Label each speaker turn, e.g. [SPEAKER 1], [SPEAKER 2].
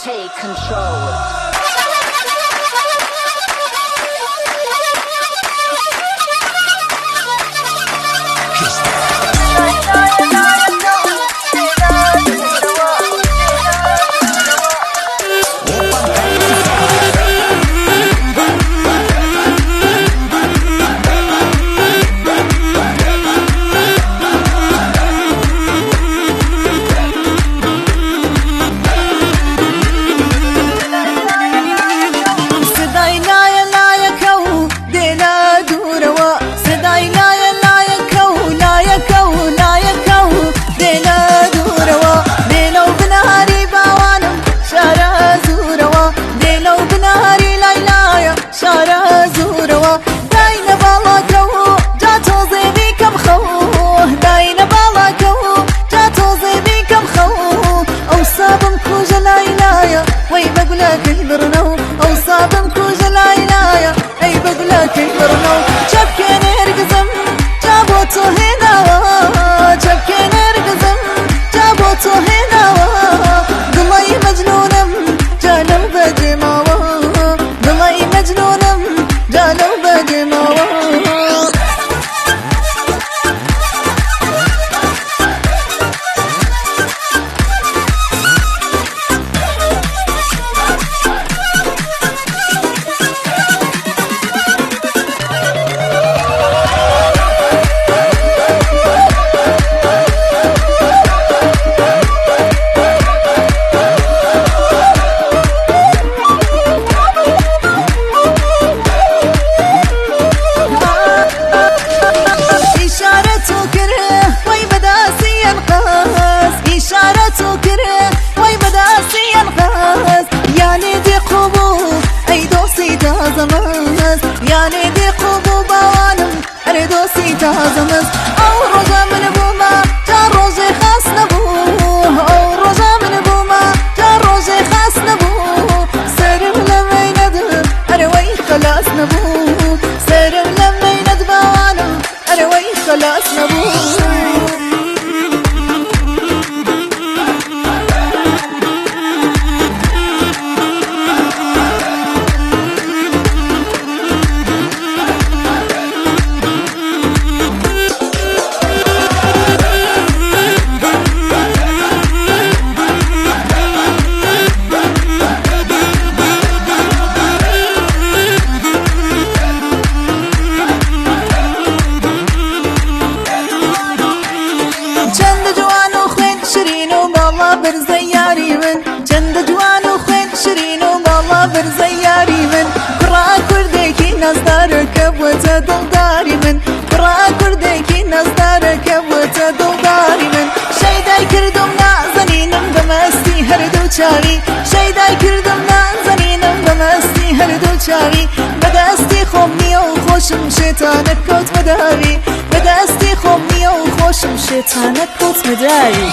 [SPEAKER 1] Take control.
[SPEAKER 2] سدای لایە لایەکە و دێنە دوورەوە، سدای لایە لایەکە و لایەکە و لایەکە و دێنە دوورەوە، دێنە و بناری باوانم شارە زوورەوە، دێنە و بناری لای لایە شارە زوورەوە، داینە باڵاکە و جا تۆزێ بیکەم خەو، داینە باڵاکە و جا تۆزێ بیکەم خەو، ئەوسا بمکوژە لای لایە وەی بە گولەکەی بڕنەو، ئەوسا بمکوژە لای لایە ئەی بە گولەکەی بڕنەو، چەپکێ نێرگزم جا بۆ تۆ هێناوە، چەپکێ نێرگزم جا بۆ تۆ هێناوە، دڵی مەجنونم جا لەو بەجێ ماوە، دڵی مەجنونم جا لەو بەجێ ماوە. إشارة كره وي بداسي ينقص، إشارة كره وي بداسي ينقص، يعني دي قبو أي دوسي تازمز، يعني دي قبو باوانم أري دوسي تازمز، أو رجا من بوما جا رجي خاص نبو، أو رجا من بوما جا رجي خاص نبو، سرم لما يندم أروي خلاص نبو، سرم لما يندم باوانم أروي خلاص نبو. چەندە جوان و خوێن شرین و باڵا بەرزە یاری من، چەندە جوان و خوێن شرین و باڵا بەرزە یاری من، کوڕا کوردێکی نازدارە کە بووەتە دڵداری من، کوڕا کوردێکی نازدارە کە بووەتە دڵداری من، شەیدای کردم نازەنینم بە مەستی هەردوو چاوی، شەیدای کردم نازەنینم بە مەستی هەردوو چاوی، بەدەستی خۆم نییە و خۆشم شێتانە کەوتمە داوی، بەدەستی خۆم نییە و خۆشم شێتانە کەوتمە داوی.